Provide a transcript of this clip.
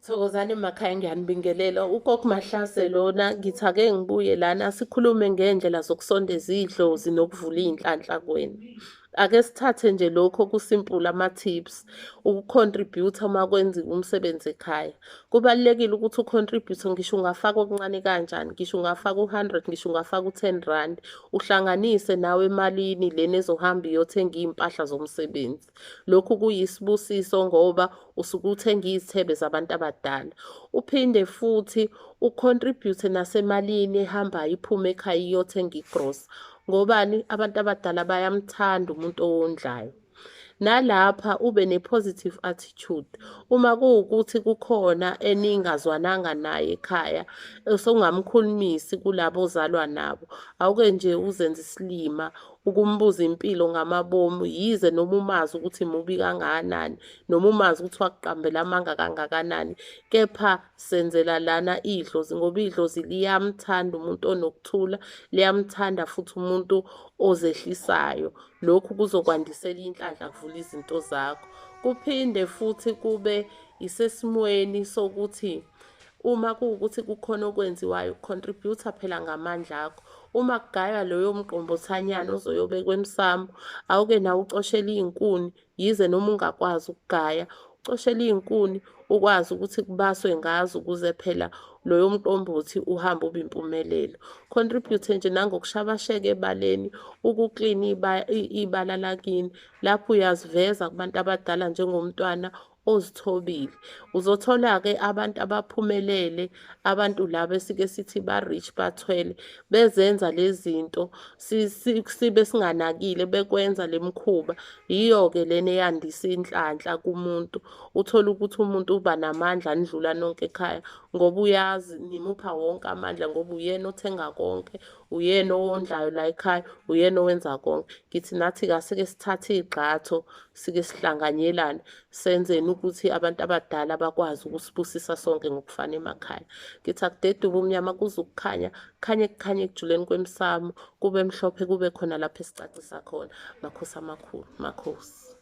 Thokozani makhaya, ngiyanibingelela. UGogo Mahlase lona, ngithi ake ngibuye lana sikhulume ngey'ndlela zokusondeza idlozi nokuvula iy'nhlanhla kwenu. Ake sithathe nje lokhu okusimpula ama-tips, uku-contribute-a uma kwenziwa umsebenzi ekhaya. Kubalulekile ukuthi u-contribute ngisho ungafaka okuncane kanjani, ngisho ungafaka u-100, ngisho ungafaka u-10 rand, uhlanganise nawe emalini lena ezohamba iyothenga iy'mpahla zomsebenzi. Lokhu kuyisibusiso ngoba usuke uthenga izithebe zabantu abadala. Uphinde futhi u-contribute nasemalini ehambayo iphume ekhaya iyothenga igrosa. Ngobani? Abantu abadala bayamthanda umuntu owondlayo. Nalapha ube ne-positive attitude. Uma kuwukuthi kukhona eningazwananga naye ekhaya, osongamkhulumisi kulabo ozalwa nabo, awuke nje uzenze isilima ukumbuza impilo ngamabomu, yize noma umazi ukuthi mubi kangakanani, noma umazi ukuthi wakuqambela amanga kangakanani, kepha senzela lana idlozi, ngoba idlozi liyamthanda umuntu onokuthula, liyamthanda futhi umuntu ozehlisayo. Lokhu kuzokwandisela inhlanhla, kuvula izinto zakho. Kuphinde futhi kube isesimweni sokuthi uma kuwukuthi kukhona okwenziwayo, contribute phela ngamandla akho. Uma kugaywa loyo mqombothanyana ozoyobekwa emsamo, awuke nawe ucoshele iy'nkuni, yize noma ungakwazi ukugaya, ucoshele iy'nkuni ukwazi ukuthi kubaswe ngazo ukuze phela loyo mqombothi uhambe ube impumelelo. Contribute nje nangokushabasheka ebaleni, ukuklina ibala lakini. Lapho uyaziveza kubantu abadala njengomntwana ozithobile. Uzothola-ke abantu abaphumelele, abantu laba esike sithi ba-rich bathwele, bezenza lezi zinto sibe singanakile bekwenza le mkhuba. Yiyo-ke lena eyandisa inhlanhla kumuntu. Uthole ukuthi umuntu uba namandla anidlula nonke ekhaya, ngoba uyazi nimupha wonke amandla, ngoba uyena othenga konke, uyena owondlayo la ekhaya, uyena owenza konke. Ngithi nathi-ke asike sithathe igxatho, sike sihlanganyelane, senzeni ukuthi abantu abadala bakwazi ukusibusisa sonke ngokufana emakhaya. Ngithi akudede ubumnyama kuze ukukhanya, kukhanye kukhanye ekujuleni kwemsamo, kube mhlophe, kube khona lapho esicacisa khona. Makhosi amakhulu, makhosi.